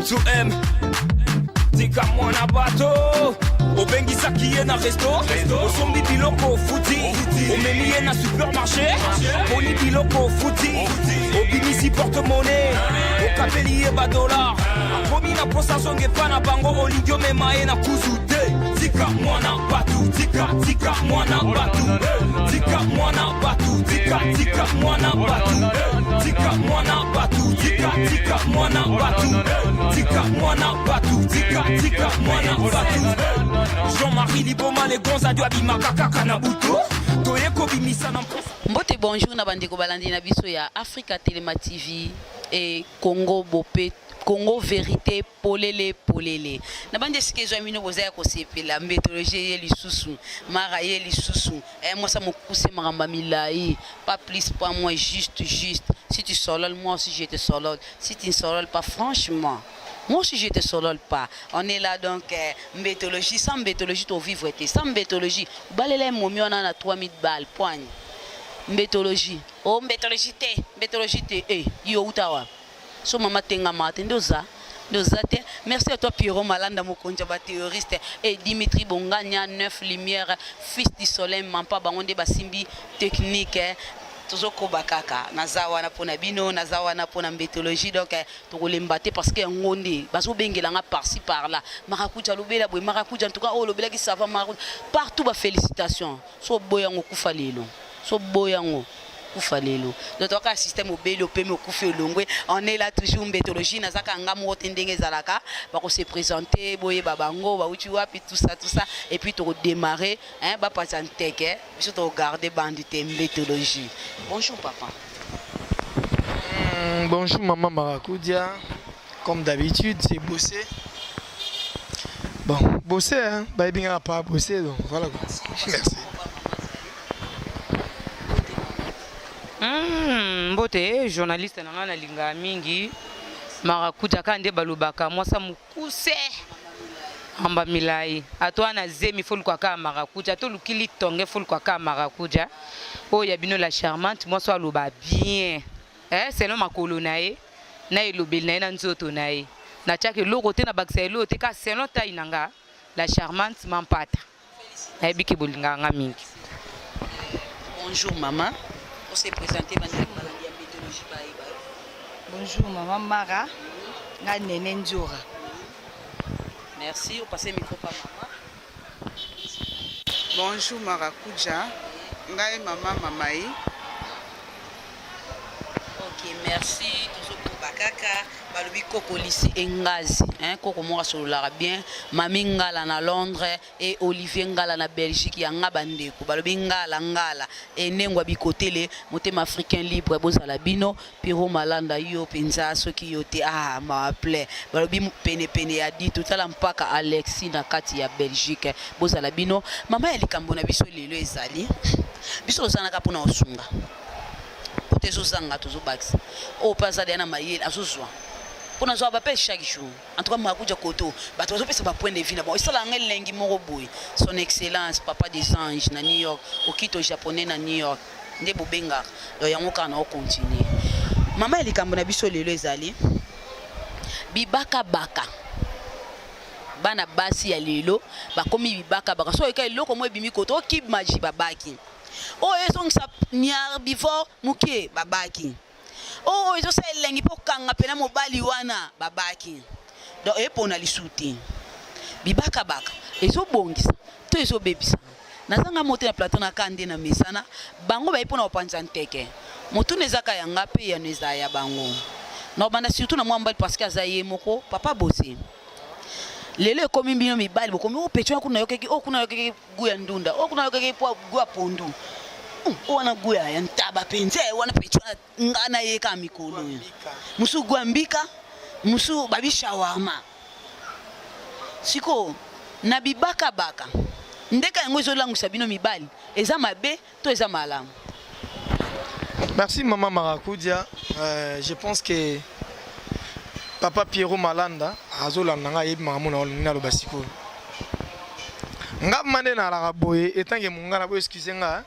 M to M. Tika mwana bato. Obengisaki ye na resto, osombi biloko ofuti, omemi ye na supermarché, aponi biloko ofuti, obimisi porte-monnaie, okabeli ye badollar, akomi na posa azonga epa na bango, olingi omema ye na kuzu te. Tika mwana bato, tika tika mwana bato, tika mwana bato, tika tika mwana bato, tika mwana bato, tika tika mwana bato, tika mwana bato, tika tika mwana bato. Jean-Marie Liboma le gonza dio abimaka kaka na butu, toye kobimisa na mposa. Mbote, bonjour na bandeko balandi na biso ya Africa Telema TV et Congo Bope, Congo Vérité, polele polele. Na bandi esika ezwa mino, boza ya kosepela. Mbetologie ye lisusu, mara ye lisusu, mwasa mokuse, makambo ya milai, pas plus pas moins, juste juste. Si tu solole, moi aussi je te solole. Si tu ne sololes pas, franchement, moi aussi je te solole pas. On est là donc, mbetologie, sans mbetologie to vivre te. Sans mbetologie, balela momi wana na 3000 balles poigne. Mbetologie, oh, mbetologie te, mbetologie te. Yo uta wapi? So mama tengama te, nde oza, nde oza te. Merci à toi, Pierrot Malanda, mokonzi ya baterroriste, et Dimitri Bongania, neuf lumière, fils du soleil mampa. Bango nde basimbi technique, eh. Tozokoba kaka, naza wana mpona bino, naza wana mpona mbetologie. Donc tokolemba te parce que yango nde bazobengelanga par-ci par-là. Marakuja alobela boye, Marakuja en tout cas oyo olobelaki, ça va. Marakuja partout, bafélicitation. So oboya yango, okufa lelo. So oboya yango, kufa lelo. Donc toka système, obeli, opemi, okufi, olongwe. On est là toujours, mbetologie. Nazaka nga moko te, ndenge ezalaka, bakose présenter, boyeba bango bauti wapi, tout ça, tout ça, et puis tokodémarrer, hein. Bapasa nteke, biso tokogarde bandi te. Mbetologie, bonjour papa. Bonjour maman Maracudia, comme d'habitude c'est bosser. Bon, bosser hein, bah bien pas bosser, donc voilà quoi. Merci. Mbote journaliste na ngai, nalingaka mingi Marakuja kaka nde balobaka mwasa mokuse amba milai. Ato wana zemi fo luka kaka Marakuja, ato luki litonge fo luka kaka Marakuja oyo ya bino, la charmante. Mwasi oyo aloba bien, selon makolo na ye na elobeli na ye na nzoto na ye, natiaka eloko te, nabakisa eloko te, kaka selon taille na nga. La charmante Mampata, nayebi ke bolingaka nga mingi. Bonjour maman, on s'est présenté, bandeko balandi ya mbetologie bayeba yo. Bonjour maman Mara, nga Nene Nzora. Merci, opase micro pa mama. Bonjour Marakuja, ngai mama Mamai. Ok, merci. Tozokoba kaka, balobi koko lisi engazi, hein, koko moko asololaka bien. Mami Ngala na Londres et Olivier Ngala na Belgique, yanga bandeko balobi Ngala Ngala enengwa bikotele motema africain libre. Bozala bino. Piro Malanda, yo mpenza soki yo te, ah, maaple balobi penepene ya di totala mpaka Alexis na kati ya Belgique. Bozala bino. Mama ya likambo na biso lelo ezali, biso tozalaka mpona kosunga po te ezozanga, tozobakisa oyo mpe aza deya na mayele, azozwa mpo nazwa bape chaque jour. En tout cas Marakuja koto bato bazopesa bapoint de vue na bango, esalaka nga elengi moko boye. Son excellence papa des anges na New York, okito japonais na New York nde bobengaka. Donc yango kaka na ocontinue. Mama ya likambo na biso lelo ezali bibakabaka. Bana basi ya lelo bakomi bibakabaka. So oyeka eloko moko ebimi koto okibe maji, babaki oyo ezongisa niar before moke, babaki oyo ezosala elengi mpo kanga mpena mobali wana, babaki. Donc epona lisu te, bibakabaka ezobongisa to ezobebisa. Nazanga mo te na plateau na ka nde na mesana bango baye mpona kopanza nteke. Motuna ezaka yanga mpe yano ezala ya bango. Na kobanda surtout na mwa mobali parce que aza ye moko papa bose. Lelo ekomi bino mibali bokomi o pecho, kuna yokeki o, kuna yokeki gu ya ndunda o, kuna yokeki po gu ya pondu o, wana gu ya ntaba mpenza wana pecho wana. Nga nayeka mikolo oyo mosusu gu ya mbika, mosusu babi shawarma. Sikoyo na bibakabaka ndeka yango ezolangwisa bino mibali, eza mabe to eza malamu? Merci maman Maracudia. Je pense que papa Pierrot Malanda azolanda nga, ayebi makambo na olingi naloba sikoyo. Nga ma nde nalaka boye etange mongala boye, excuse nga,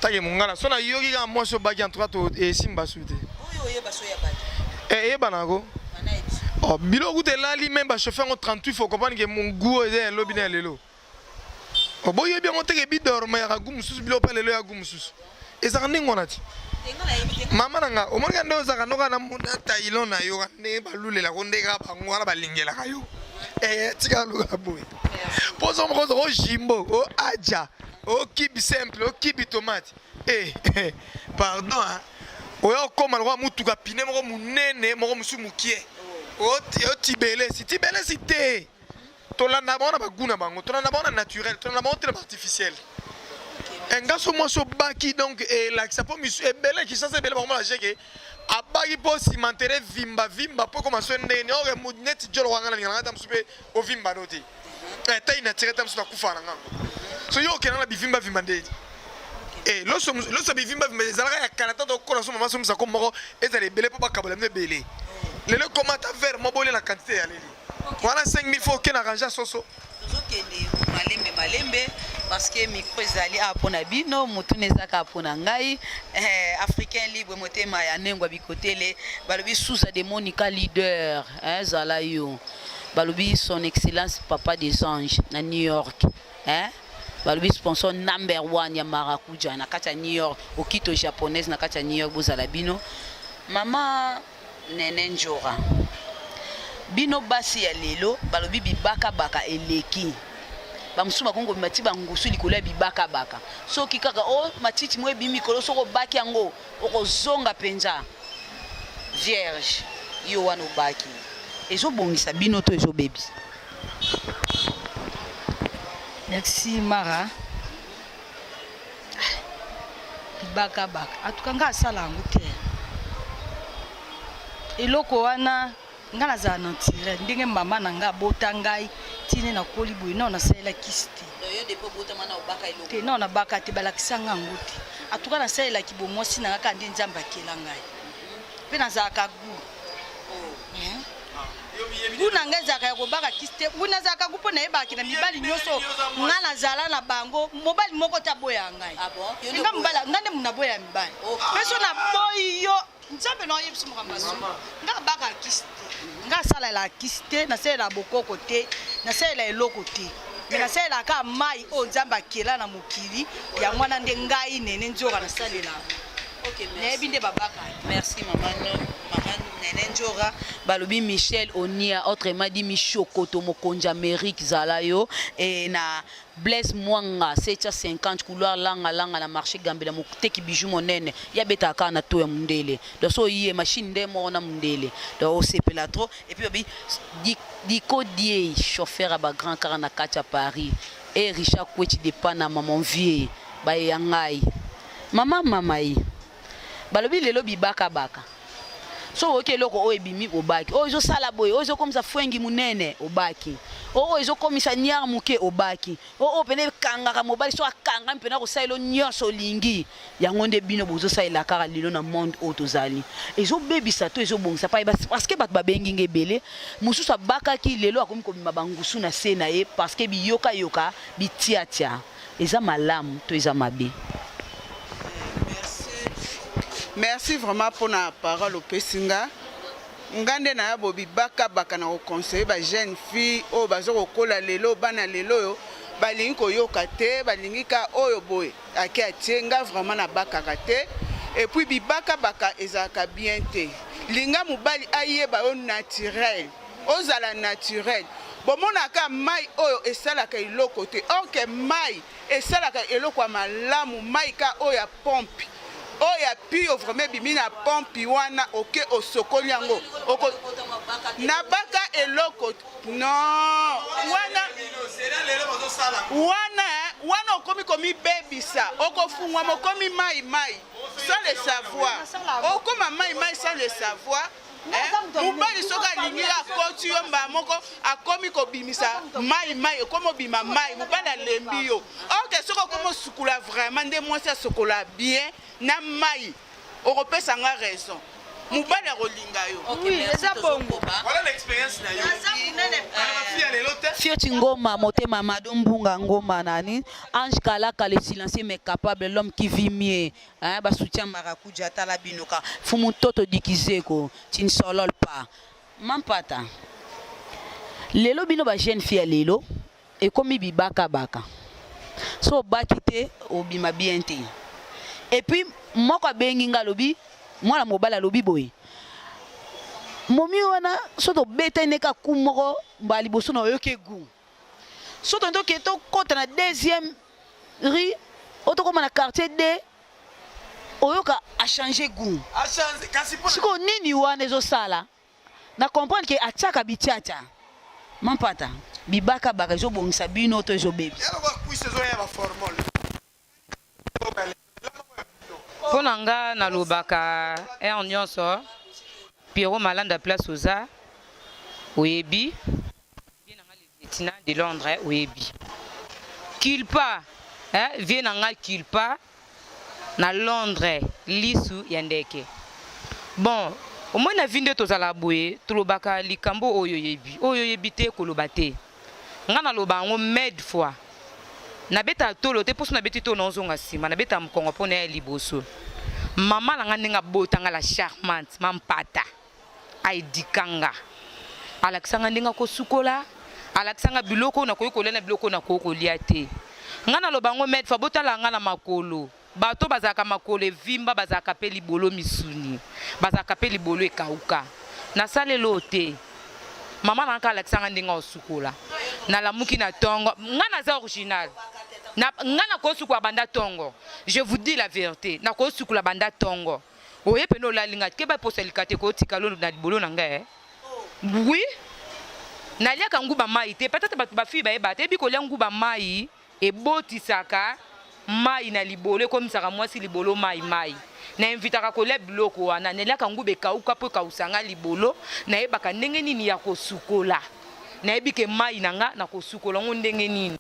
tange mongala so nayoki kaka mwasi obaki, en tout cas to esimba su te. Oyo oyeba so ya baki. Eyebanako. Oh, biloko kuta elali meme bachauffeur yango 38 faut comprendre ke mon goût eza ya lobi na ya lelo. Oh, boyebi yango te ke bidorma ya goût mosusu biloko mpe lelo ya goût mosusu. Ezalaka ndenge wana ti. Mama na nga omoni ka nde ozalaka noka na na tailon na yo ndenge balulelaka ndenge kaka bango wana balingelaka yo. Eh, tika luka boye. Poso moko o jimbo, o aja, o kibi simple, o kibi tomate. Eh, eh, pardon hein. Oya okoma lokola mutuka pine moko munene moko mosusu mukie. Otibelesi, tibelesi te. Tolanda bango na bagout na bango, tolanda bango na naturel, tolanda bango te na artificiel. Nga so mwasi obaki donc elakisa mpo misu ebele Kinshasa ebele bakomona jeke abaki mpo cimentere vimba vimba mpo ekoma so ndenge nini or neti jolo wanga nalinga nanga ta mosusu mpe ovimba no te eh, taille naturel ta mosusu nakufa na ngango so yo okenda na bivimba vimba ndenge eh, loso loso bivimba vimba ezalaka ya kala tanto okola so mama somisa ko moko ezala ebele mpo bakabola bino ebele lelo ekoma ata verre moko bolia na quantité ya leli wana 5000 faut okende arrange soso tozokende malembe malembe parce que micro ezali awa mpo na bino motuna eza kaka mpo na ngai eh, africain libre motema ya nengwa bikotele balobi susa de monica leader eh, zala yo balobi son excellence papa des anges na new york eh? balobi sponsor number one ya marakuja na kati ya new york okito japonaise na kati ya new york bozala bino mama nene njora bino basi ya lelo balobi bibakabaka eleki bamosusu bakomi kobima ti bangusu likolo ya bibakabaka soki kaka o oh, matiti mo ebimi likolo soki obaki yango okozonga mpenza vierge yo wana obaki ezobongisa bino to ezobebisa merci mara bibakabaka atuka nga asala yango te eloko wana nga nazala naturel ndenge mama na nga abota ngai tine nakoli boye nao nasalela kisi te te nao nabaka te balakisa nga yango te atuka nasalelaki bomwasi na nga kaka nde nzambe akela ngai mpe nazalaka gu gu na ngai ezalaka ya kobaka kisi te gu nazalaka gu mpo nayebaki na mibali nyonso ngai nazala na bango mobali moko te aboya ngai ah nga mobali ngai nde monaboya mibali mpe so naboyi yo nzambe na oyebisi makambo ya solo nga abaka kisi te nga asalela kisi te nasalela bokoko te nasalela eloko te me nasalelaka kaka mai oyo nzambe akela na mokili yango wana nde ngai nene nzoka nasalela nayebi nde babaka merci mama mama nene nzora balobi michel onia autrement dit michokoto mokonzi amérique zala yo e na Blaise Mwanga 750 couloir langa langa na marché Gambela moteki bijou monene ya betaka kaka na to ya mundele donc so oye machine nde moko na mundele donc osepela trop et puis babi Diko Die chauffeur ya ba grand car na kati ya Paris et Richard Kweti de Panama mon vieux baye ya ngai mama mama ye balobi lelo bibaka baka soki oyoki eloko oyo ebimi obaki oyo ezosala boye oyo ezokomisa fwengi monene obaki oyo ezokomisa niar moke obaki oyo mpena ekangaka mobali soki akangami mpena kosalela nyonso olingi yango nde bino bozosalela kaka lelo na monde oyo tozali ezobebisa to ezobongisa pa parce que bato babengi nga ebele mosusu abakaki lelo akomi kobima bangusu na se na ye parce que biyokayoka bitiatia eza malamu to eza mabe. Merci vraiment pona parole opesi nga. Nga nde naya bo bibaka baka na ko conseiller ba jeune fille oyo bazo kokola lelo bana lelo oyo balingi koyoka te balingi ka oyo boye ake atie nga vraiment nabakaka te et puis bibaka baka ezalaka bien te linga mobali ayeba yo naturel ozala naturel bomonaka mai oyo esalaka eloko te or que mai esalaka eloko ya malamu mai ka oyo ya pompe oyo ya pio vraiment ebimi na pompe wana oke osokoli yango oko nabaka eloko non wana wana wana okomi komibebisa okofungwama okomi mai mai sans le savoir okoma mai mai sans le savoir Eh, mobali soki alingi yo akoti yo mbala moko akomi kobimisa mai mai ekomi obima mai mobali alembi yo orke soki okomi osukola vraiment nde mwasi asokola bien na mai okopesa nga raison mobali akolinga yo eza bongo Fioti Ngoma, Motema Mado Mbunga Ngoma nani Ange Kalaka le silencieux mais capable l'homme qui vit mieux Hein, ba soutien maracuja tala bino ka fumu toto dikizeko tu ne solol pas. Mampata, lelo bino ba jeune fille ya lelo ekomi bibaka baka. So obaki te obima bien te. Et puis moko abengi nga alobi mwana mobali alobi boye momi wana so tobetani ne ka coup moko mbala liboso na oyoki gout. So tondi toke tokota na deuxième rue oyo tokoma na quartier D oyoka a changer gout. Sikoyo nini wana ezosala na comprendre ke atiaka bitiatia mampata bibaka baka ezobongisa bino to ezobebisa. Mpo na nga nalobaka heure nyonso Pierrot Malanda place oza oyebi Vieux na nga le lieutenant de Londres oyebi culpa eh vieux na nga culpa na Londres lisu ya ndeke bon omoni na vie nde tozala boye tolobaka likambo oyo oyebi oyo oyebi te koloba te nga naloba yango made fois nabetaka tolo te mposo nabeti tolo naozonga nsima nabetaka mokongo mpo na ya liboso mama na nga ndenge abota nga la charmante mampata a eduka nga alakisa nga ndenge akosukola alakisa nga biloko oyo nakoki kolia na biloko oyo nakoki kolia te nga naloba yango maître fa botala nga na makolo bato bazalaka makolo evimba bazalaka mpe libolo misuni bazalaka mpe libolo ekauka nasaleli oyo te mama na nga alakisa nga ndenge osukola nalamuki na tongo nga naza original na, nga nakosukola banda tongo je vous dis la vérité nakosukola banda tongo Oye pena olali nga keba posa likata ekotika lolo na libolo na nga eh. Oui. Naliaka nguba mayi te peut-être bato ba fille bayeba te yebi kolia nguba mayi ebotisaka mayi na libolo ekomisaka mwasi libolo mayi mayi. Na invitaka kolia biloko wana naliaka nguba ekauka po ekausa nga libolo nayebaka ndenge nini ya kosukola. Nayebi ke mayi na nga nakosukola ngo ndenge nini.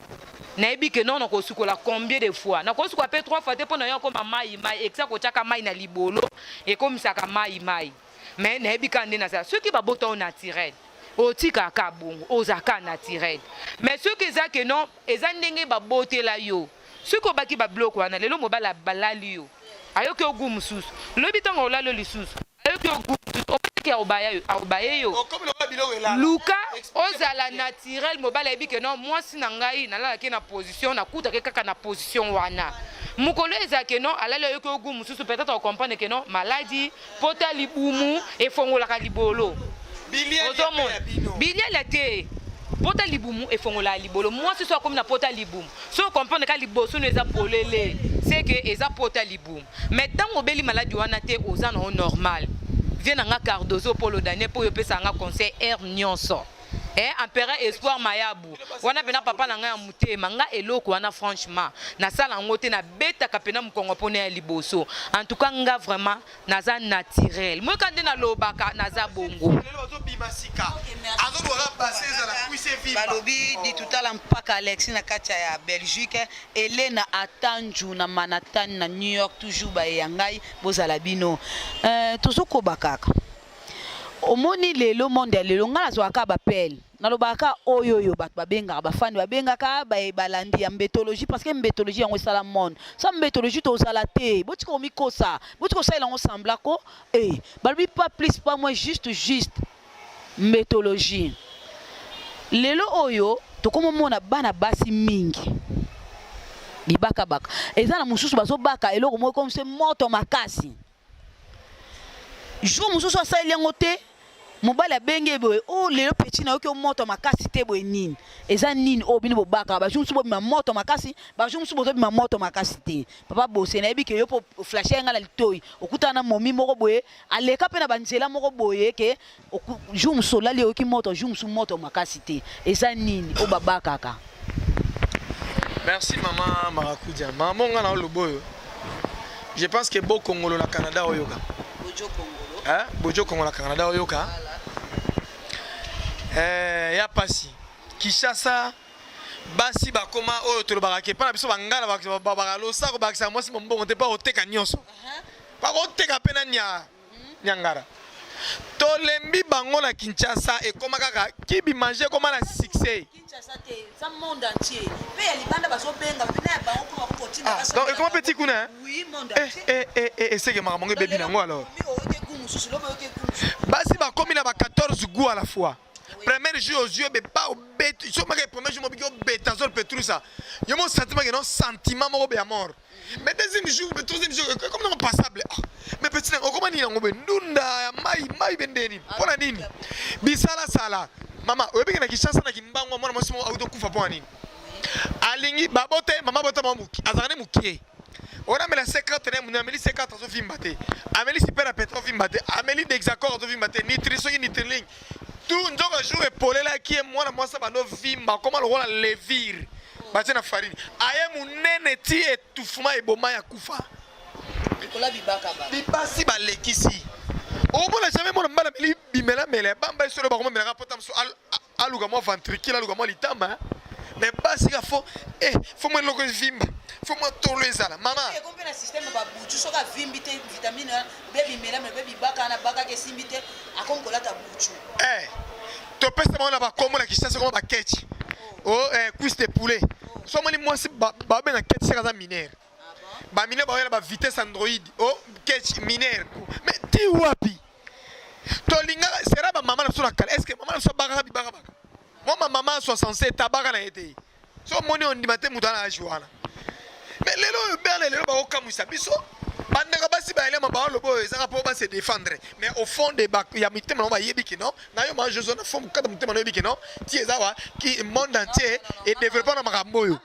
Nayebi ke non nakosukola combien de fois. Nakosukola pe 3 fois te po nayo akoma mayi mayi exa kotiaka mayi na libolo ekomisaka mayi mayi. Mais nayebi kaka nde nazala. Soki babota yo naturel otikaka kaka bongo ozala kaka naturel. Mais soki eza ke non eza ndenge babotela yo soki obaki ba biloko wana lelo mobali abalali yo ayoki yo gout mosusu lobi ntango olali yo lisusu ayoki yo gout mosusu omonaki akobaya yo akobaye yo luka ozala naturel mobali ayebi ke non mwasi na ngai nalalaki ye na position nakutaki ye kaka na position wana mokolo eza ke non alali ayoki yo gout mosusu peut-être ocomprendre ke non maladi pota libumu efongolaka libolo ozomona bilialia te pota libumu efongolaka libolo mwasi so akomi na pota libumu so ocomprendre ka liboso no eza polele c'est que eza pota libumu mais ntango obeli maladi wana te oza na yo normal vie na nga cardozo polo daniel mpo oyo opesaka nga conseil heure nyonso Eh, empereur espoir mayabu wana pena papa na ngai ya motema nga eloko wana franchement nasala yango te nabetaka pena mokongo mpona ya liboso en tout cas nga vraiment naza naturel moyeka nde nalobaka naza bongo balobi ditutala mpaka alexi na kati ya belgique elena atanju na manhattan na new york toujours baye ya ngai bozala bino euh, tozokoba kaka Omoni lelo monde ya lelo nga nazwaka kaka b'appel nalobaka kaka oyo oyo bato babengaka bafani babengaka baye balandi ya mbetologie parce que mbetologie yango esala monde sa mbetologie tozala te botika komikosa botika kosalela yango semblant ko eh balobi pas plus pas moins juste juste mbetologie lelo oyo tokomomona bana basi mingi bibakabaka eza na mosusu bazobaka eloko moko comme se moto makasi Jour mosusu asaleli yango te, mobali abengi ye boye, oh lelo petit nayoki yo moto makasi te boye nini? Eza nini oyo bino bobakaka? Ba jour mosusu bobima moto makasi, ba jour mosusu bozobima moto makasi te. Papa Bosse nayebi ke yo po flasher nga na litoyi, okutana na momi moko boye, aleka pe na ba nzela moko boye ke jour mosusu olali oyoki moto, jour mosusu moto makasi te. Eza nini oyo babakaka? Merci maman Maracuja. Maman nga na oloba oyo. Je pense que Bo Kongolo na Canada oyoka. Bojo Kongolo. Hein? Bojo Kongolo na Canada oyoka. Eh, ya pasi. Kinshasa basi bakoma oyo tolobaka ke mpa na biso bangala babaka losako bakisa mwasi mombongo te mpa koteka nyonso bakoteka mpe na nya nyangara tolembi bango na Kinshasa ekoma kaka kibi manger ekoma na succès ah, donc ekoma mpe ti kuna eh, eh, eh, eh, eseke makambo yango ebebi nango alors basi bakomi na ba 14 12 goûts à la fois. Premier jour ozwi obe ba obeti so maka premier jour mobiki obeta zol petrusa yo mo sentiment ke non sentiment moko be ya mort. Mais deuxième jour, mais troisième jour, comme non passable. Ah, mais petit na okoma nini yango be ndunda ya mai mai be ndeni. Pona nini? Bisala sala. Mama, oyebi na Kinshasa na Kimbangu mwana mwasi moko auto kufa pona nini? Alingi babote mama bota mwa muki, azalaka ne mukie. Ona amela C4 na munene ameli C4 azovimba te. Ameli super appétit azovimba te. Ameli Dexacor azovimba te. Nitri soki Nitriling. Tout nzoka jour epolelaki ye mwana mwasi abanda ovimba akoma lokola levure batie na farine aye munene ti etouffement eboma ya kufa. Bibasi balekisi. Omona jamais mwana mobali ameli bimelamela ya bamba ye solo bakomamelaka pota mosusu aluka mwa ventricule aluka mwa litama mais basi ka fo eh fo mwa eloko evimba fo mwa tolo ezala mama ekomi mpe na système babutu soki avimbi te vitamine wana be bimela me be bibaka wana bakaka esimbi te akomi kolata butu eh topesa bango na bakombo na Kinshasa koma bakechi oh, oh eh, cuisse de poulet so omoni mwasi babenga kechi seka aza minere ba mineur baoya na ba vitesse android o oh, ketch mineur mais ti wapi tolingaka sera ba mama na biso na kala est ce que mama na biso abakaka bibaka baka mwa ma mama 67 abaka na ye te so omoni ondima te moto ana age wana mais lelo oyo berne lelo bakokamwisa biso bandeko basi bayelema baoloba oyo ezaka mpo base défendre mais au fond de ya mitema nango bayebi ke non na yo ma joso na fond kata motema na yoyebi ke non ti eza wa ki monde entier e développe na makambo oyo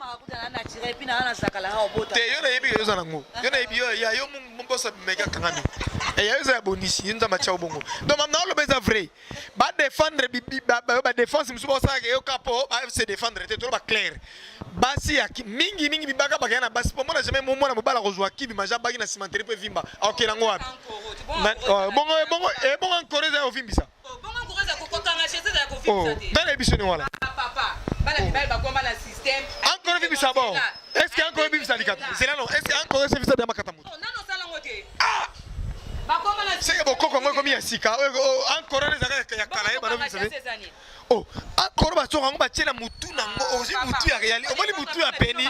te yo nayebi ke oza nango yo nayebi yo ya yo mbosa meka kangami eh, ya yo eza ya bonisi yo nzambe atya yo bongo donc mam naoloba eza vrai ba défendre ba défense mosusu baosalaka yo ka mpo ba se défendre te toloba claire basi ya mingi mingi bibaka bakaya na basi mpo mona jamais mwana mobali akozwa kibima ja baki na cimenterie mpo evimba akokela yango wapi oh, bongo bongo eh, bongo ankoro eza ya kovimbisa oh, nani ayebi biso ni wana ankoro evimbisa bon est ce que ankoro evimbisa likata zela non est ce que ankoro esevisa bia makata moto ah! seke bokoko yango ekomi ya sika ankoro ezalaka ya kala ye bano Oh, akoro basoka yango batie na mutu nango ah, ozwi mutu ya reali omoni mutu ya peni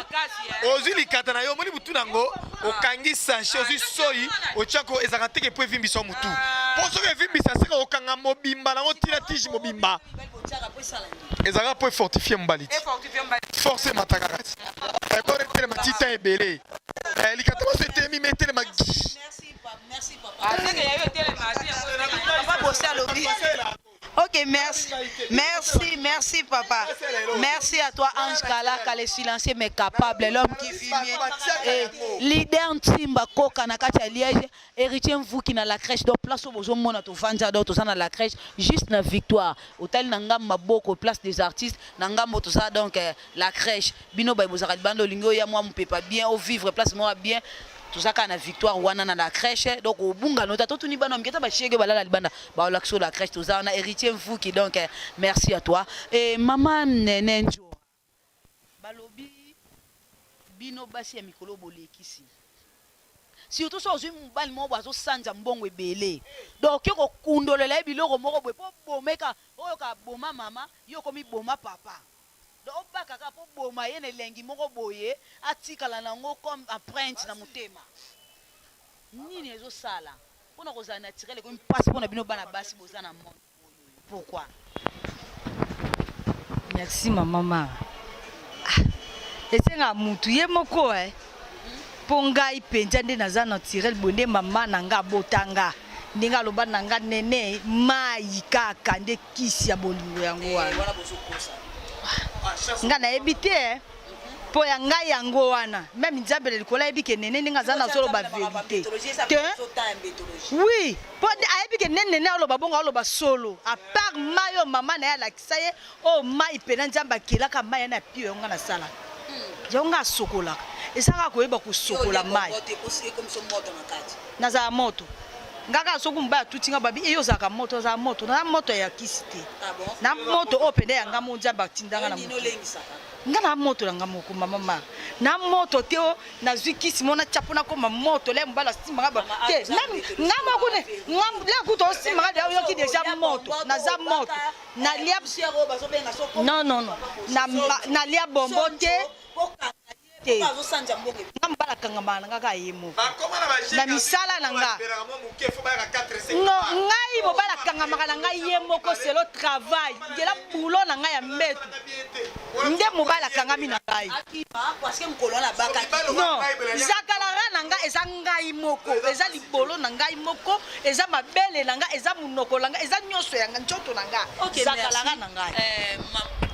ozwi likata na yo omoni mutu nango okangi sachet ozwi soyi otiako ezalaka teke mpo evimbisa mutu mpo soki evimbisa seka okanga mobimba nango ntina tige mobimba ezalaka mpo efortifie mobali ti force emataka kati ekoro etelema ti temps ebele eh, likata maso etelemi me etelema gi Ok, merci. Merci, merci papa. Merci à toi Ange Kalaka, le silencieux mais capable, l'homme qui vit mieux. Et leader Ntimba Koka na kati ya Liège, héritier Mvuki na la crèche, donc place oyo mona to vanja donc toza na la crèche, juste na victoire. Otali na ngambo maboko place des artistes, na ngambo toza donc euh, la crèche. Bino ba bozaka libanda olingi oya mwa mupepa bien, au vivre place mwa bien. Toza kaka na victoire wana na la crèche, donc obunga nota totuni bana miketa ba shege balala libanda. Baolakisa la crèche toza wana héritier Mvuki donc eh, merci à toi et maman Nene Njo balobi bino basi ya mikolo bolekisi surtout soki ozwi mobali moko boye azosanza mbongo ebele donc okoki kokundolela ye biloko moko boye mpo bomeka oyo ka boma mama yo okomi boma papa donc obaka kaka mpo boma ye na elengi moko boye atikala nango comme empreinte na motema nini ezosala Pona kozala naturel ekomi pasi pona bino bana basi boza na monde oyo pourquoi? Merci maman mara. Ah, esengaka mutu ye moko eh. Mpo ngai mpenza nde naza naturel boye nde mama na nga abota nga ndenge aloba na nga nene mai kaka nde kisi ya bolingo yango eh, wana nga nayebi te eh. mpo ya ngai yango wana meme nzambe na likolo ayebi ke nene ndenge aza nazoloba verite te oui mpo ayebi ke nene nene aloba bongo aloba solo a part mai oyo mama na ye alakisa ye oyo mai mpena nzambe akelaka mai yana ya pio yango ngai nasalaka hmm. yango ngai asokolaka eza kaka koyeba kosokola mai nazala moto nga kaka soki mobali atuti nga babi eyo ozalaka moto azala moto naza moto ya kisi te ah na moto oyo mpenza ya nga mo nzambe atinda nga na moto Nga na moto na nga moko mama ma na moto te o nazwi kisi mona tya mpo nakoma moto le mobali asimba nga te nga moko ne nga le kutu osimba nga deja oyoki deja moto naza moto nalia non non non nalia bombo te. Te. Nga mobali akangamaka na nga kaka ye moko. Na misala na nga. Non, ngai mobali akangamaka na ngai ye moko selo travail. Ngela boulot na ngai ya mbetu. Nde mobali akangami na ngai. Non, zakalara na ngai eza ngai moko, eza libolo na ngai moko, eza mabele na ngai, eza munoko na ngai, eza nionso ya nzoto na ngai. Zakalara na ngai. Eh,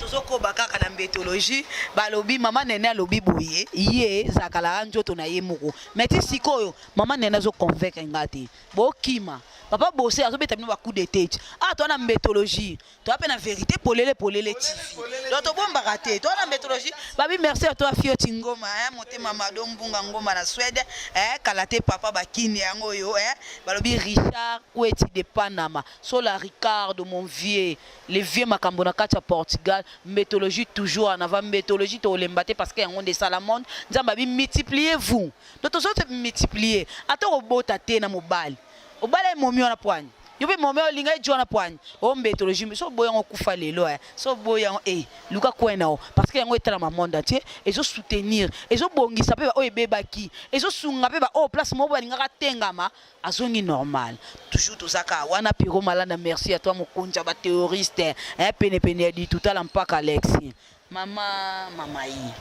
tozokoba kaka na mbetologie balobi mama nene alobi boye ye zakalaka nzoto na ye moko mais ti sikoyo mama nene azo convaincre nga te bokima papa bose azobeta bino ba coup de tete ah toa na mbetologie toa mpe na verité polele polele tv donc tobombaka te toa na mbetologie babi merci à toi fioti ngoma hein, motema mado mbunga ngoma na Suède hein, kala te papa bakini yango oyo hein, balobi Richard Kweti de Panama sola Ricardo mon vieux Le vieux makambo na kati ya Portugal, mbetologie toujours en avant, mbetologie tokolemba te parce que yango nde esala monde. Nzambe abi multipliez vous. Donc tozo se multiplier. Ata okobota te na mobali. Obala ye momi wana poani. Yo pe momi olinga ye djo wana poani. O mbetologie so oboyi yango okufa lelo eh. So oboyi yango eh luka coin na yo parce que yango etalama monde entier, ezo soutenir, ezo bongisa pe ba oyo ebebaki, ezo sunga pe ba oyo place moko balingaka tengama Azongi normal. Toujours toza kaka wana Pierrot Malanda merci à toi mokonzi ya ba terroriste eh pene pene ya ditutala mpaka Alexis. Mama mamayi.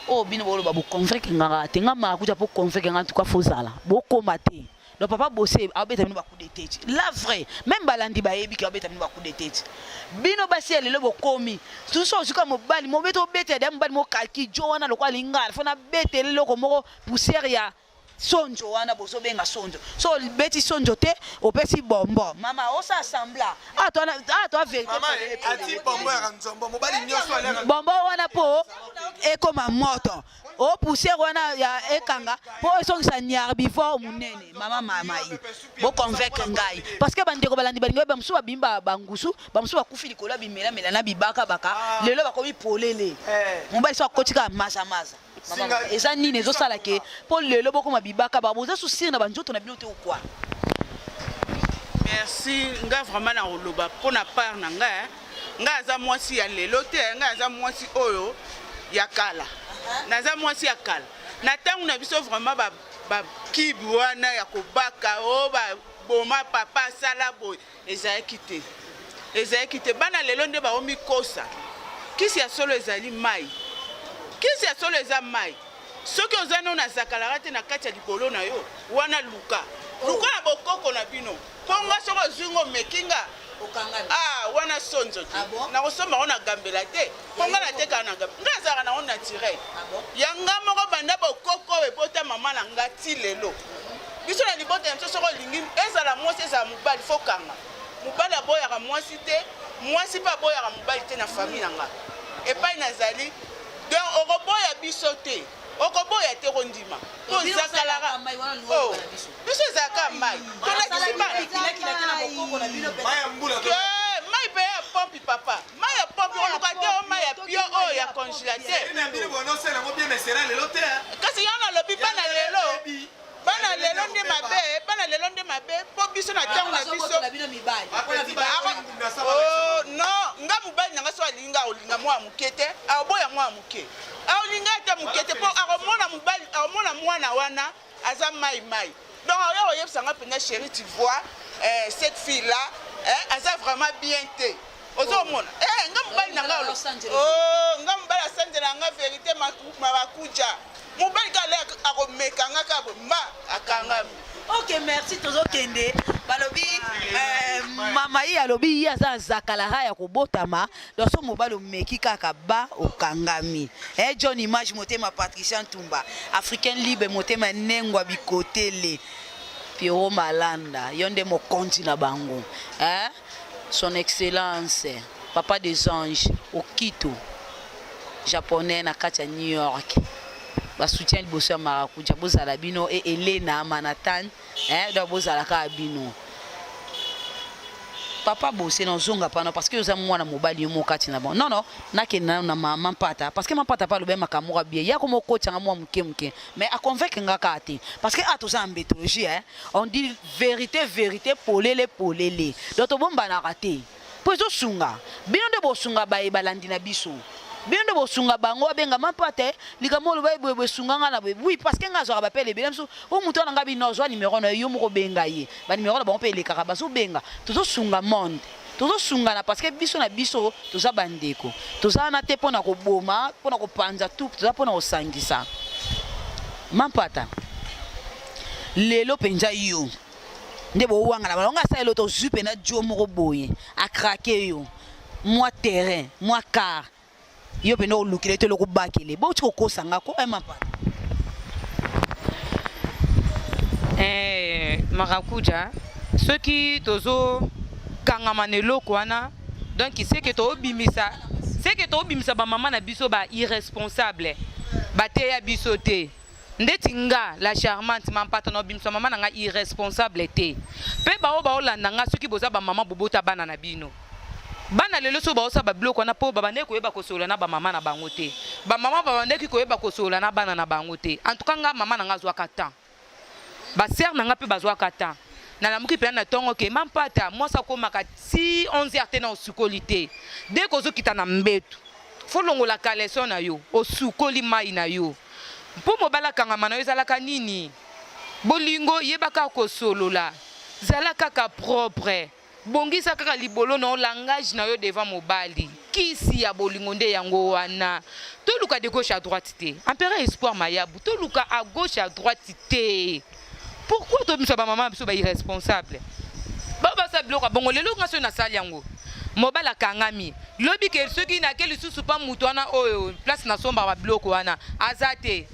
Oyo bino boloba bo convaincre nga te nga marakuja po convaincre nga en tout cas faut zala. Bokoma te. Donc papa Bosse abeta bino ba coup de tête. La vraie, même balandi bayebi ke abeta bino ba coup de tête. Bino basi ya lelo bokomi. Susu ozuka mobali, mobeti obeta ya mobali mo kalki jo wana lokola lingala. Faut na betele loko moko poussière ya Sonjo wana bozo benga sonjo so obeti sonjo te opesi bombo mama osa sembla ah toi ah toi verite mama ati bombo ya nzombo mobali nyoso aleka bombo wana po ekoma moto o poussière wana ya ekanga po esongisa nyarbivore munene mama mamai bo convaincre ngai parce que bandeko balandi balingi ba mosusu babimi bangusu ba mosusu bakufi likolo ya bimelamela na bibaka baka ah. lelo bakomi polele eh. mobali so akoti kaka maza maza eza nini ezosala ke mpo lelo bokoma bibaka ba boza susir na banzoto na bino te okwa merci nga vraiment na koloba mpo na part na nga eh. nga aza mwasi ya lelo te eh. nga aza mwasi oyo ya kala naza mwasi ya kala na ntango na biso vraiment bakibi ba wana ya kobaka o oh, baboma papa asala boye Ezalaki te. Ezalaki te. Bana lelo nde baomikosa. Kisi ya solo ezali mai. Kisi ya solo eza mai. Soki oza no na zakalaka te na kati ya libolo na yo, wana luka. Luka na bokoko na bino. Po nga soki ozwi ngo omeki nga. Okangami. Ah, wana sonzo te. Ah bon? Nakosomba ngo na gambela te. Po nga natekaka na gambela. Nga nazalaka nango naturel. Ah bon? Ya nga moko banda bokoko ebota mama na nga ti lelo. Biso na libota na biso soki olingi ezala mwasi ezala mobali fo kanga. Mobali aboyaka mwasi te, mwasi pe aboyaka mobali te na famille na nga. Epai nazali donc okoboya biso te. Okoboya te okondima. Po zakalaka. Oh, biso ezalaka mai. Tolakisi bana. Mai pe ya pompi papa. Mai ya pompi oluka te o mai ya pio oyo ya congelateur. Kasi yango nalobi bana lelo bana lelo nde mabe bana lelo nde mabe mpo biso na ntango na biso oh, non nga mobali na nga so alingi nga akolinga mwana moke te akoboya mwana moke akolinga ata moke te mpo akomona mobali akomona mwana wana aza mai mai donc oya koyebisa nga mpenza chéri tu vois eh, cette fille là eh, aza vraiment bien te ozomona oh. eh, nga mobali na nga oh, nga mobali asanzela nga verité marakuja mobali kaka akomeka nga kaka boye mba akangami ok merci tozokende balobi eh, mama ye alobi ye aza zakalara ya kobotama donc so mobali omeki kaka ba okangami eh, john image motema patricia ntumba africain libre motema nengwa bikotele Pierrot Malanda yo nde mokonzi na bango eh? son excellence papa des anges okito japonais na kati ya New York ba soutien liboso ya marakuja bozala bino e Elena Manhattan eh, donc bozala kaka bino papa bose na ozonga pana parce que oza mwana mobali yo moko kati na bango non non nakende nano na mama mpata parce que mampata mpe alobi makambo moko abie ya koma okotisa mwa moke moke mais aconvaincre nga kaka te parce que a ah, toza na mbetologie eh? on dit vérité vérité polele polele donc tobombanaka te mpo ezosunga bino nde bosunga baye balandi na biso. Bino nde bosunga bango abenga mampata likambo oloba ye boye boye sunga nga na boye. Oui, parce que nga azwaka ba appel ebele mosusu o moto wana nga bino azwa numero na yo moko benga ye. Ba numero na bango pe elekaka bazobenga. Tozosunga monde. Tozosungana parce que biso na biso toza bandeko. Toza wana te pona koboma, pona kopanza tout, toza pona kosangisa. Mampata. Lelo penza yo nde bowangana bango nga asala eloko tozwi mpenza jo moko boye akrake yo mwa terrain mwa car yo mpenza olukile to eloko obakele bouti kokosa nga ko mapata eh, marakuja soki tozo kangama na eloko wana donc seke tobimisa seke tobimisa bamama na biso ba irresponsable bateya biso te Ndeti nga la charmante mampata na obimisa maman na nga irresponsable te pe ba oyo baolanda nga soki boza ba maman bobota bana na bino bana lelo soki baosala ba biloko wana po babandaki koyeba kosolola na ba maman na bango te ba maman babandaki koyeba kosolola na bana na bango te en tout cas nga maman na nga azuaka temps ba sœur na nga pe bazuaka temps nalamuki pena na tongo ke mampata mwasi akomaka ti 11 heures te na osukoli te dès que ozokita na mbetu faut longola caleçon na yo osukoli mayi na yo Mpo mobali akangama na yo ezalaka nini? Bolingo yeba kaka kosolola, zala kaka propre, bongisa kaka libolo na yo, langage na yo devant mobali. Kisi ya bolingo nde yango wana. Toluka de gauche à droite te. Empereur Espoir Mayabu, toluka à gauche à droite te. Pourquoi tobimisa ba mama na biso ba irresponsable? Ba basala biloko ya bongo lelo nga soki nasali yango mobali akangami lobi ke soki nake lisusu pa moto wana oyo place nasombaka ba biloko wana aza te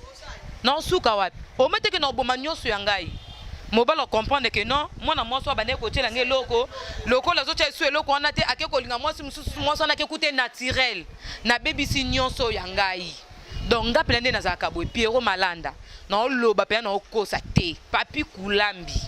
naosuka wapi omoi te ke naoboma nyonso ya ngai mobali acomprendre ke non mwana mwasi oyo abandaki kotiela ngai eloko lokola azotia lisusu eloko wana te ake kolinga mwasi mosusu mwasi wana ake kute naturel nabebisi nyonso ya ngai Donc nga pena nde nazalaka boye Pierrot Malanda nao loba pena nao kosa te Papy Kulambi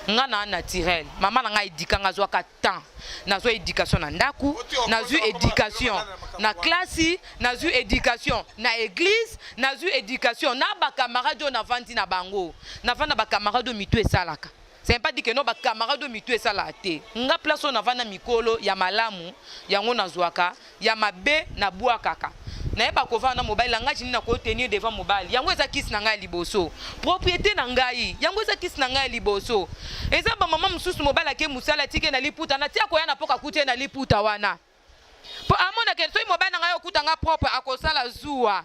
nga na naturel mama na nga eduka nga azwaka temps nazwa education na ndaku nazwi education na classe nazwi education na eglise nazwi education na ba camarade oyo navandi na bango navanda ba camarade oyo mitu esalaka C'est pas dit que non ba camarades oyo mitu esalaka te. Nga place oyo navanda mikolo ya malamu yango nazuaka, ya mabe nabuakaka. Nayeba kovanda na mobali, langage nini nako tenir devant mobali. Yango eza kisi na ngai ya liboso. Propriete na ngai, yango eza kisi na ngai ya liboso. Eza ba mama mosusu mobali ake musala atiki ye na liputa na ti akoya na poka akuti ye na liputa wana. Po amona ke soki mobali na ngai okuta nga propre akosala zuwa.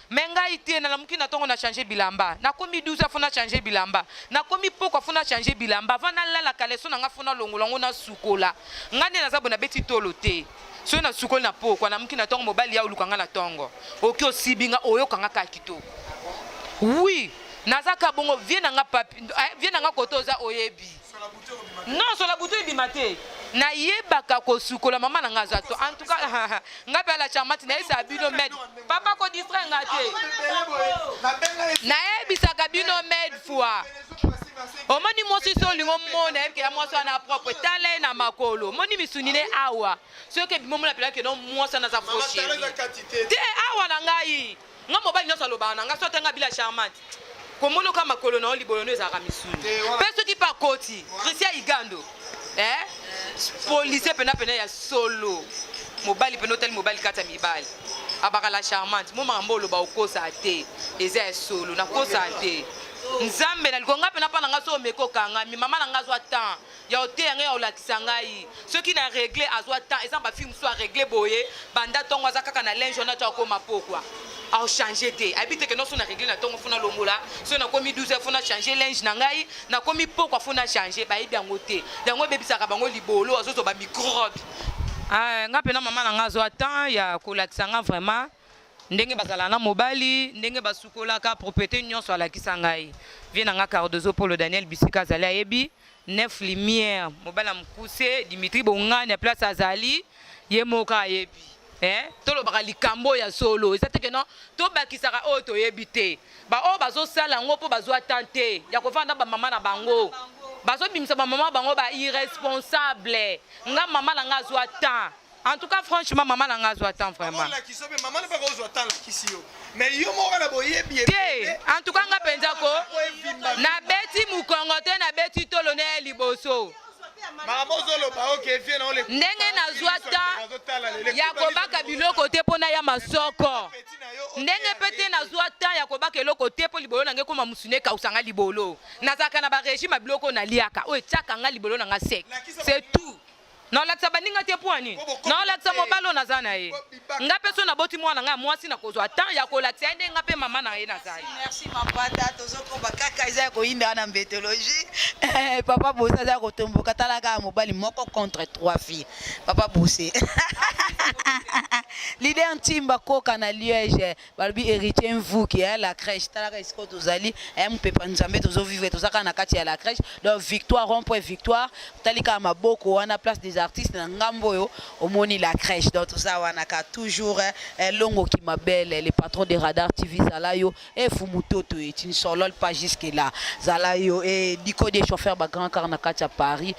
Mais ngai te, nalamuki na tongo na changer bilamba. Nakomi 12 heures faut na changer bilamba. Nakomi pokwa faut na changer bilamba. Avant nalala caleçon na nga faut nalongola yango nasukola. Ngai nde naza boye nabeti tolo te. Soki nasukoli na pokwa, nalamuki na tongo mobali ya oluka nga na tongo. Oki osibi nga oyoka nga kaka kitoko. Oui, naza kaka bongo vie na nga papi, eh, vie na nga kote oza oyebi. Non, sola butu ebima te. Nayebaka kosukola mama na nga aza to. En tout cas, nga pe ala charmante nayebisaka bino med. Papa ko distraire nga te. Nayebisaka bino med fois. Omoni mwasi so olingo omona yebi ke ya mwasi wana propre tala ye na makolo omoni misuni ne awa soki ebima omona pela ke non mwasi wana aza faux chérie te awa na ngai Nga mobali nionso alobaka na nga soit nga bila charmante komona oka makolo na yo libolo no ezalaka misuni pe soki pe akoti Christian Igando eh policier pena pena ya solo mobali pena otali mobali kati ya mibali abaka la charmante mo makambo oloba okosa te eza ya solo nakosa te nzambe na likolo nga pena pa na nga so omeki okangami mama na nga azwa temps ya oteya ngai ya olakisa ngai soki na regle azwa temps eza ba fille mosusu a regle boye banda ntongo aza kaka na linge wana to akoma pokwa achange te ayebi te ke non so na regle na ntongo fo nalongola so nakomi 12 heures fo na change linge na ngai nakomi pokwa fo na change bayebi yango te yango ebebisaka bango libolo azozwa ba microbe ah, nga mpena mama na nga azwa temps ya kolakisa nga vraiment ndenge bazalaka na mobali ndenge basukolaka propriété nyonso alakisa ngai vie na nga cardozo polo daniel bisika azali ayebi Neuf lumière mobali ya mokuse Dimitri Bongani ya place azali ye moko ayebi eh tolobaka likambo ya solo eza te ke non tobakisaka oyo toyebi te ba oyo bazosala yango mpo bazwa temps te ya kofanda ba mama na bango bazobimisa ba mama bango ba irresponsable nga mama na nga azwa temps En tout cas franchement maman na nga azwa temps vraiment. Maman lakisi yo maman na ozwa temps lakisi yo. Mais yo moko na boyebi te. En tout cas nga penza ko na beti mukongo te na beti tolo ne liboso. Ndenge nazwa temps ya kobaka biloko te mpo naya masoko. Ndenge mpe te nazwa temps ya kobaka eloko te mpo libolo na ngai ekoma mosuni ekausa ngai libolo. Nazalaka na ba regime ya biloko oyo naliaka oyo etiaka ngai libolo na ngai sec. C'est tout. Naolakisa baninga te mpo ya nini? Naolakisa mobali oyo naza na ye. Nga mpe soki naboti mwana na ngai ya mwasi nakozwa temps ya kolakisa ye nde nga mpe mama na ye nazali. Merci Mapata, tozokoba kaka eza ya koyinda wana mbetologie. Eh, papa Bose aza ya kotomboka, tala kaka mobali moko contre trois filles. Papa Bose. Leader Ntimba Koka na Liège, balobi héritier Mvuki, eh, la crèche. Tala kaka esika tozali, eh, mupepa Nzambe tozo vivre, toza kaka na kati ya la crèche. Donc victoire rond point victoire, tali kaka maboko wana place des artistes na ngambo oyo omoni la crèche. Donc toza wana ka toujours eh, Longo Kimabele, le patron de Radar TV zala yo, eh Fumutoto et tu ne solol pas jusque là. Zala yo eh Diko des chauffeurs ba grand car na kati ya Paris.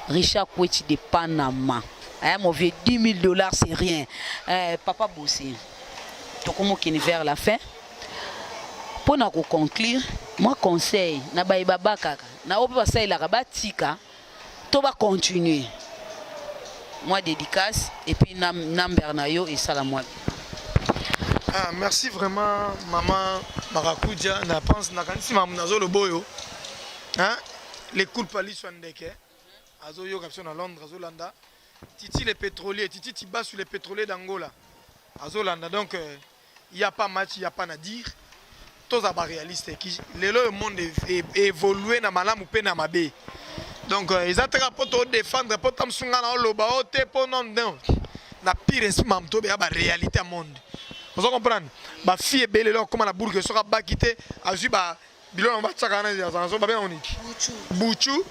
Richard Kweti de Panama. Eh, mon vieux, 10 000 dollars, c'est rien. Eh, papa Bossé, tokomokende vers la fin. Mpo na koconclure, mwa conseil na baye babakaka na oyo mpe basalelaka batika to bacontinue mwa dédicace et puis number na yo esala mwa Ah, merci vraiment maman Marakuja na pense nakanisi mamu nazoloba oyo hein les culpa liso ya ndeke azoyoka biso na Londres azolanda Titi le pétrolier Titi Tibasu le pétrolier d'Angola azolanda donc euh, il y a pas match il y a pas à dire toza ba réaliste ki lelo le monde évolue na malamu pe na mabe donc euh, eza te kaka mpo to défendre mpo ta mosu ngai na oloba o te mpo non non na pire esprit mamu tobeya ba réalité ya monde ozo comprendre ba fille ebele lelo akoma na burke soki abaki te azwi ba biloko yango batiaka wana azala so babenga nini buchu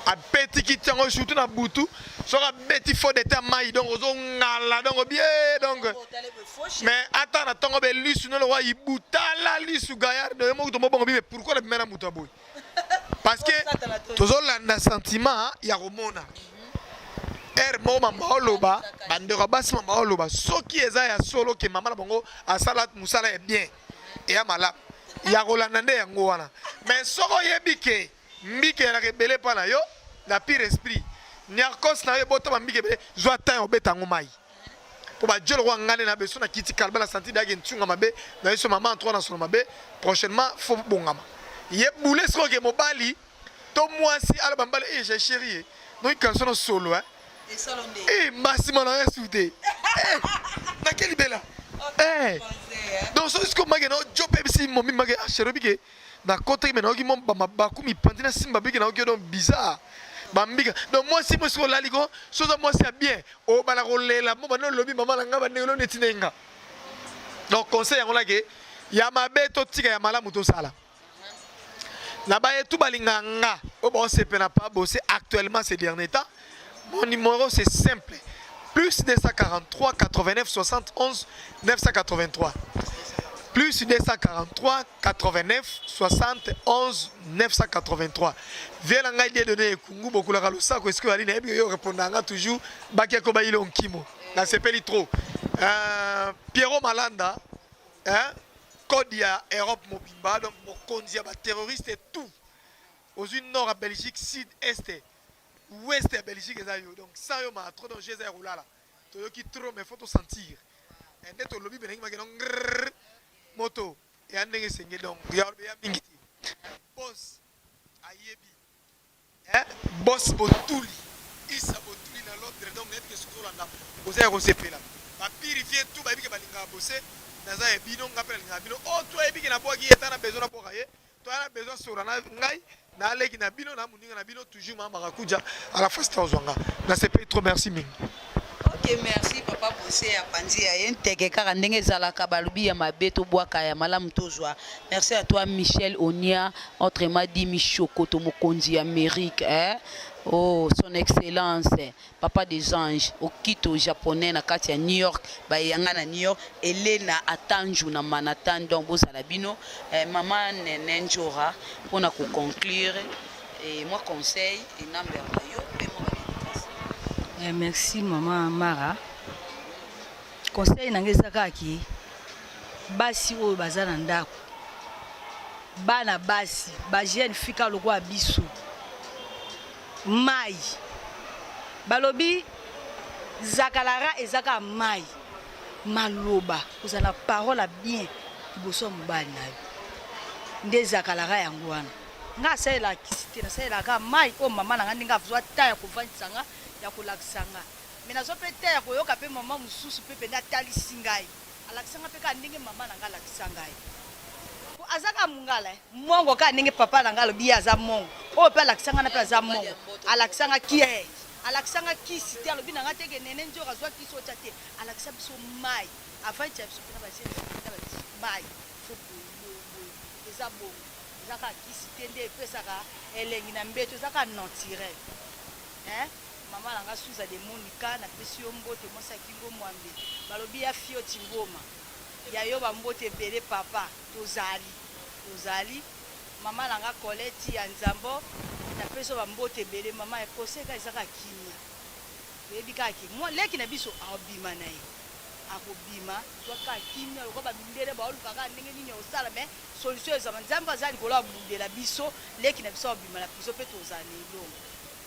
abeti kiti yango surtout na butu soki abeti fo dete ya mai donc ozongala donc bie donc mais ata na ntongo be lisu no lokwa ibutala lisu gayard yo moko tomobongo bibe pourquoi na bimela moto ya boye parce que tozolanda sentiment ya komona heure moko mama oloba bandeko ya basi mama oloba soki eza ya solo ke mama na bango asala mosala ya bien eya malamu ya kolanda nde yango wana mais soki oyebi ke mbika elaka ebele epa na yo na pire esprit niarcos na yo ebotama mbika ebele zwa temps ya obeta yango mai mpo bajo lokola ngai nde na beso na kiti kalba na santi dayake ntunga mabe na yeso mama antoine na solo mabe prochainement fo bongama ye bule sikoyo ke mobali to mwasi aloba mbala eh j'ai chérie eh. noki kanso no solo eh eh mbasima na yesu te eh nake libela eh donc soki sikoyo make na ojo mpe bisi momi make ah chérie obike nakotaki me nayoki mo bamabaku mipanzi na simba biki nayoki donc bizarre bambika donc mwasi mo soki olali ko soki oza mwasi ya bien obala kolela mo banda olobi mama na ngai bandenge lo neti na nga donc conseil yango nake ya mabe totika ya malamu tosala na baye tout balinga nga oyo baosepela pa bose actuellement ces derniers temps mon numéro c'est simple plus 243 89 71 983 plus 243 89 71 983 vie na ngai Dieudonné ekungu bokulaka losako esika oyali nayebi yo répondre nga toujours bakeko bayilo nkimo nasepeli trop euh, Pierrot Malanda Hein? Code ya Europe mobimba donc mokonzi ya ba terroristes et tout. Ozui nord ya Belgique, sud, est, ouest ya Belgique eza yo. Donc sans yo ma trop danger eza ya kolala. Toyoki trop mais faut to sentir. Eh, nde tolobi benangi makena ngrrr moto ya ndenge esengeli donc ya ya mingi te. Boss ayebi Eh boss botuli isa botuli na Londres donc nayebi ke soki ozolanda oza ya kosepela ba pire vie tout bayebi ke balingaka bose naza ya bino nga mpe nalingaka bino o oh, to ayebi ke nabwaki ye ata na besoin nabwaka ye to aya na besoin sola na ngai na leki na bino na moninga na bino toujours mama marakuja à la fois ozwa nga nasepeli trop merci mingi Ok merci papa Bose apanzi ya ye nteke kaka ndenge ezalaka balobi ya mabe tobwaka ya malamu tozwa merci à toi Michel Onia autrement dit Michokoto mokonzi ya Amérique eh? Oh, son excellence papa des anges okito japonais na kati ya New York bayanga na New York Elena Atanju na Manhattan donc bozala bino eh, mama Nene Njora mpona ko conclure Et moi conseil et number na yo pe moi ba dédicace. Eh, merci maman Mara. Conseil na ngai eza kaka ke basi oyo baza na ndako bana basi ba jeune fille kaka lokola biso mai Balobi Zakalara eza kaka mayi, maloba, kozala na parole ya bien liboso ya mobali na yo nde Zakalara yango wana. Nga nasalelaka kisi te, nasalelaka kaka mayi oyo mama na nga ndenge azwa temps ya kovandisa nga, ya kolakisa nga. Mais nazwa pe temps ya koyoka pe mama mosusu pe penza atalisi ngai, alakisa nga pe kaka ndenge mama na nga alakisa ngai. Po aza kaka mungala eh, mongo kaka ndenge papa na nga alobi ye aza mongo, oyo pe alakisa nga na pe aza mongo, alakisa nga ki eh. Alakisa nga kisi te alobi na nga te ke nene nzora zwa kisi otia te alakisa biso mayi avant etia biso pena ba jeune fille pena ba mayi faut boye boye boye eza bongo eza kaka kisi te nde epesaka elengi na mbeto eza kaka naturel hein maman na nga Suza de Monica na pesi yo mbote mwasi ya kingo mwambe balobi ya fioti ngoma ya yo ba mbote ebele papa tozali tozali Maman na nga Colette ya Nzambo na pesi yo ba mbote ebele maman conseil kaka eza kaka kimia toyebi kaka ke mwa leki na biso akobima na ye akobima zwa kaka kimia lokola ba mindele baoluka kaka ndenge nini ya kosala mais solution ezama Nzambe aza likolo abundela biso leki na biso akobima na prison pe tozala na elonga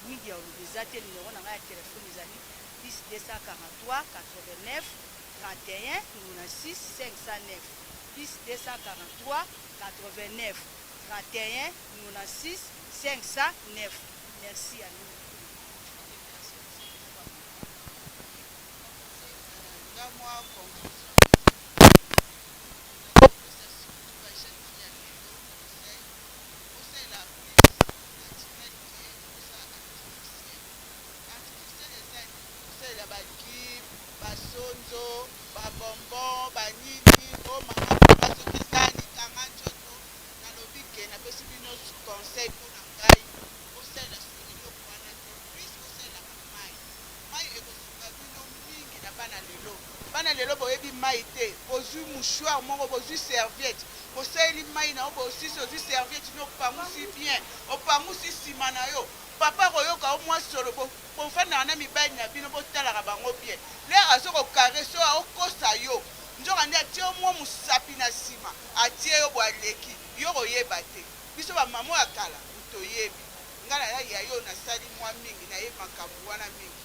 mingi ya koloba eza te numero na nga ya telephone ezali plus 243 89 31 96 509 plus 243 89 31 96 509 merci ya mingi. Nga mwa conclusion nakopesa surtout ba jeune fille ya lelo conseil bosalela plus naturel que bosala artificiel. Artificiel eza nini? Kosalela ba cube, ba sonzo, ba bonbon ba nini oh mama papa soki eza kanga nzoto nalobi ke napesi bino conseil pona ngai bosalela soki eloko wana te plus bosalelaka mayi mayi ekosunga bino mingi na bana lelo bana lelo boyebi mayi te bozui mouchoir moko bozui serviette bosaleli mayi na yo bosisi ozui serviette no opangusi bien opangusi sima na yo papa akoyoka yo mwa solo Bofandaka na mibali na bino botalaka bango bien leur azo ko caresse yo aokosa yo nzoka nde atie yo mua musapi na sima atie yo boye aleki yo okoyeba te biso ba maman ya kala toyebi nga naza yaya oyo nasali mua mingi nayebi makambu wana mingi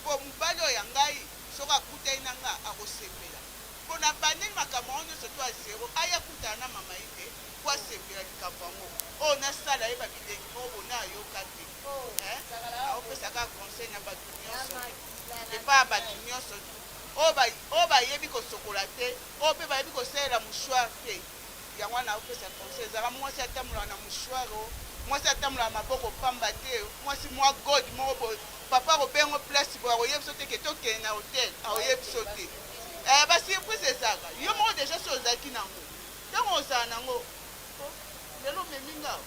po mobali oyo ya ngai soki akutani na nga akosepela po na bandeli makambo yango nionso to a zero aya kutana na mama ye te po asepela likambo yango oyo nasala ye ba bilengi moko boye na ayoka te eh naopesa kaka conseil na batu nionso epa ya batu nionso oyo ba oyo bayebi kosokola te oyo pe bayebi kosalela mouchoir te yango wana naopesa conseil ezalaka mwasi atambolaka na mouchoir o mwasi atambolaka maboko pamba te mwasi mwa god moko boye papa akobengo place boye akoyebiso te ke tokende na hotel akoyebiso te eh, ba surprise ezalaka yo moko deja so ozalaki nango ntango ozala nango oh, lelo omemi nga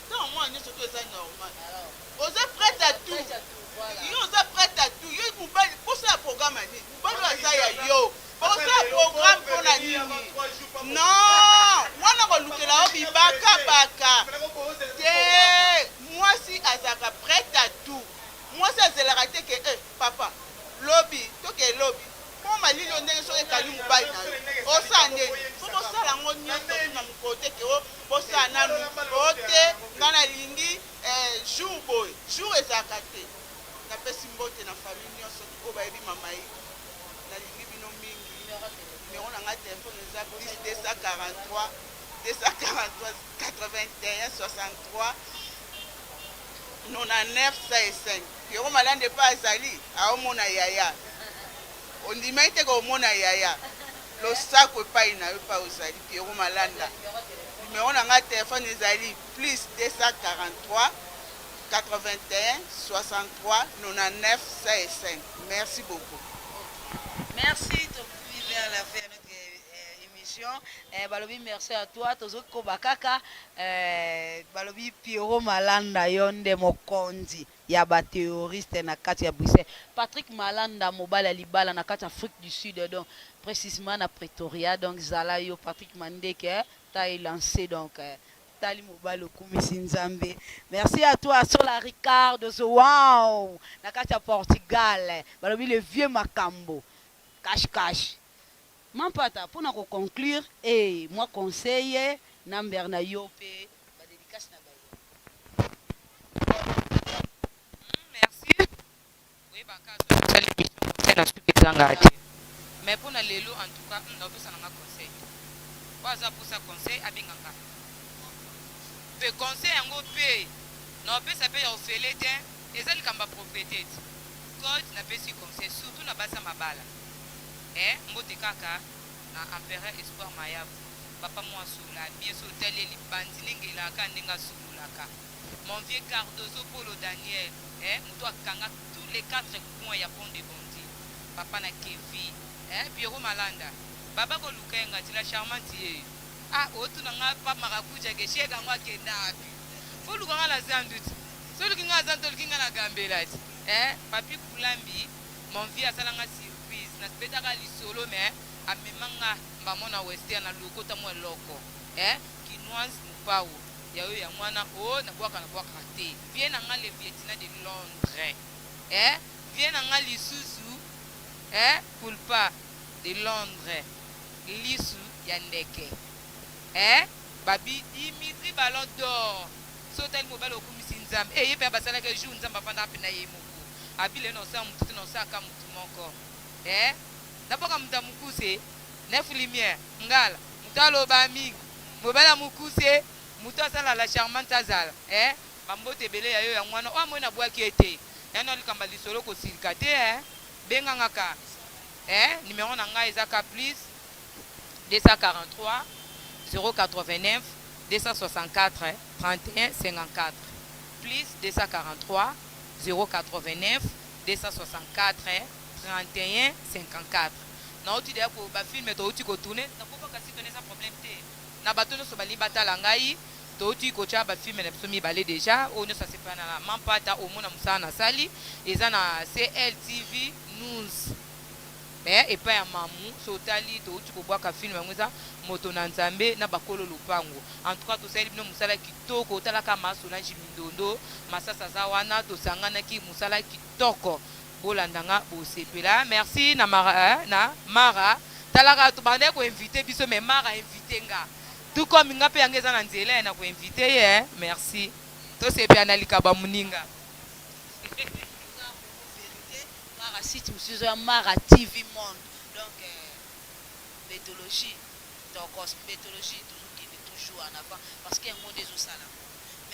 Ntango mwana nyonso to eza normal. Oza prête à tout. Yo oza prête à tout. Yo mobali bosala programme ya nini? Mobali oyo aza ya yo. Bosala programme mpo na nini? Non, wana kolukela yo bibaka baka. Te, mwasi azalaka prête à tout. Mwasi azelaka te ke eh papa lobi toke lobi Po malili oyo ndenge soki ekangi mobali na yo osala ndeni po bosala yango nionso kuna mokolo te ke oh bosala nanu oh te nga nalingi eh jour boye jour ezalaka te napesi mbote na famille nionso oyo bayebi mamaïque nalingi bino mingi numero na nga telephone eza plus 243 243 81 63 99 105 Pierrot Malanda epai azali aomona yaya ondimaki te komona yaya losako epai na yo epai ozali Pierrot Malanda numero na ngai telefone ezali plus 243 81 63 99 105 merci beaucoup. Merci tokomi vers la fin ya notre emission eh, balobi merci à toi tozoki koba kaka eh, balobi Pierrot Malanda yo nde mokonzi ya ba theoriste na kati ya Bruxelles Patrick Malanda mobali ya libala na kati ya Afrique du Sud donc precisement na Pretoria donc zala yo Patrick Mandeke eh, taille lancée donc eh, tali mobali okumisi Nzambe merci à toi Sola Ricardo wow na kati ya Portugal balobi le vieux Makambo cash cash Mampata pona ko conclure eh mwa conseil na mber na yo pe ba dedicace na baye. Merci. Oyebaka soki osali emission conseil na suka ezangaka te. Mais pona lelo en tout cas hum naopesa na nga conseil te. Oyo aza posa conseil abenga nga. Pe conseil yango pe naopesa pe ya ofele te eza likambo ya propriete ti. Code napesi conseil surtout na basi ya mabala eh mbote kaka na Empereur Espoir Mayabu papa mua asololaka bien soki otali ye libandi n'engelaka kaka ndenge asololaka. Mon vieux Cardozo Polo Daniel eh mutu akanga tous les 4 coins ya pont de Bondy papa na Kevy eh Pierrot Malanda baba ko luka ye nga ti la charmante yeyo ah otuna nga pa maracuja ke chegue yango akenda wapi faut luka nga na zandu ti soki oluki nga na zandu te oluki nga na gambela ti eh Papy Kulambi mon vieux asala nga surprise na betaka lisolo mais amema nga mbamo na western na lokota mua eloko eh Kinoise Mopao Ya yo yango wana oh na bwaka na bwakaka te vieux na nga le vietina de Londres eh vieux na nga lisusu eh Pulpa de Londres lisu ya ndeke eh babi Dimitri ballon d'or soki otali mobali okumisi nzambe eh ye pe abasalaka ye jour nzambe afandaka pe na ye moko abi lelo na osala mutu te na osala ka mutu moko eh na bwaka mutu ya mukuse neuf lumière ngala mutu aloba mingi Mobali ya mukuse mutu asala la charmante azala eh ba mbote ebele ya yo yango wana oyo amoni na bwaki ye te ya na likambo ya lisolo kosilika te eh benga nga ka eh numero na nga eza ka plus 243 089 264 31 54 plus 243 089 264 31 54 Nauti dejà ko ba film towuti ko tourner nakobwaka site wana eza problème te na bato nionso balingi batala ngai towuti kotia ba film na biso mibale dejà oyo nionso asepela na mampata omona mosala nasali eza na CLTV news mais epai ya mamu so otali towuti kobwaka film yango eza moto na nzambe na bakolo lopango en tout cas tosaleli bino mosala kitoko otalaka ma Solange Mindondo masasa aza wana tosanganaki mosala kitoko Bolanda nga bosepela merci na mara eh, na mara talaka tobandaki ko invite biso mais mara invite nga tout comme nga pe yanga eza na nzela eh, na ko invite ye eh, merci tosepela na likabo ya moninga. Mara site mosusu ya Mara TV monde donc mbetologie tokos mbetologie tozokende toujours en avant parce que yango nde ezosala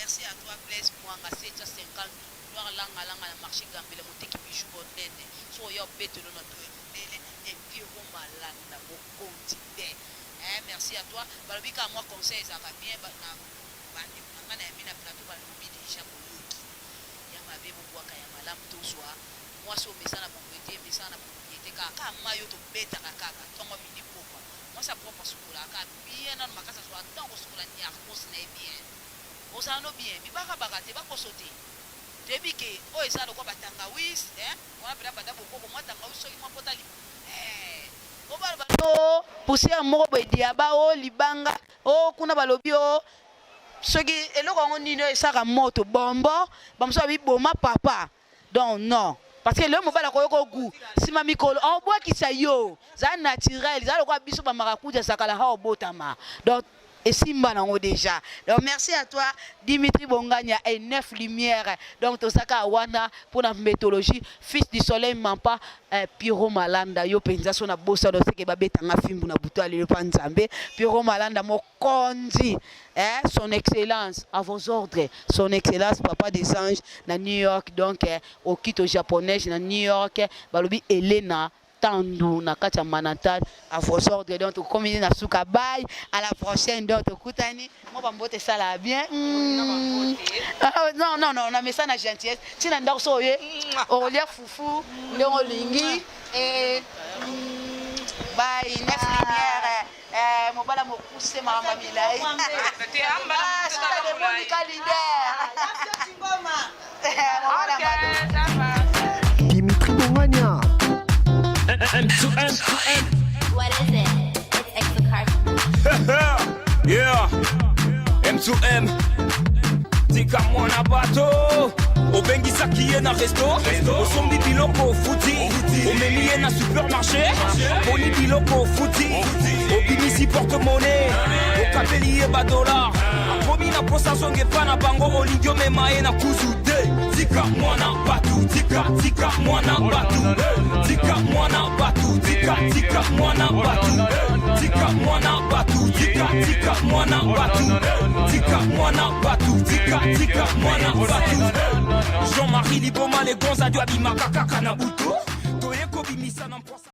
merci à toi Blaise Mwanga 750 Gloire langa langa na marche gambela moteki bijoux bonene soki oya obetelo na tour ya mondele et Pierrot malanda mokonzi te eh merci à toi balobi kaka mwa conseil ezalaka bien ba na ba ndeko na nga nayambi na plateau balobi dejà boyoki ya mabe bobwaka ya malamu tozwa mwasi oyo mesana propriete mesana na propriete kaka kaka mayi oyo tobetaka kaka tongo midi pokwa mwasi ya propre asukolaka kaka bien nanu makasi azwaka temps kosukola niarcos na ye bien Ozala no bien bibaka baka te bakoso te toyebi ke oyo eza lokwa ba tangawis eh wana pena banda bokoko mwa tangawis soki mwa pota li eh po baloba no poussière moko boye diaba o libanga o kuna balobi o soki eloko yango nini oyo esaka moto bombo bamosusu babi boma papa donc non parce que lelo mobali akoyoka gout nsima mikolo aobwakisa yo zala naturel zala lokola biso bamarakuja zakala ha obotama donc esimba nango déjà donc merci à toi Dimitri Bongania et neuf lumière donc tozaka wana pour la méthodologie fils du soleil mampa eh, Pierrot Malanda yo penza so na bosa do seke babetanga fimbu na butu alelo pa nzambe Pierrot Malanda mokonzi eh, son excellence à vos ordres son excellence papa des anges na New York donc eh, okito japonais na New York balobi Elena Tandu na kati ya Manhattan à vos ordres donc tokomi na suka bye à la prochaine donc tokutani mwa bambote esalaka bien mm. ah, non non non na mesa na gentillesse ntina ndako so oye okolia fufu ndenge olingi eh, bye neuf lumière eh, mobala mokuse makambo milai ah, sota de monika leader Dimitri Bongania. M to M to M. What is it? It's Exocarp. Yeah. M to M. Tika mwana bato obengisaki ye na resto osombi biloko ofuti omemi ye na supermarché poni biloko ofuti obimisi porte monnaie okabeli ye badolar akomi na na posa azonga epa na bango olingi omema ye na kuzu te. Tika mwana batu, tika tika mwana batu, tika mwana batu, tika tika mwana batu, tika mwana batu, tika tika mwana batu, tika mwana batu, tika tika mwana batu. Jean-Marie Liboma le gonza dio abimaka kaka na butu toye kobimisa na mposa.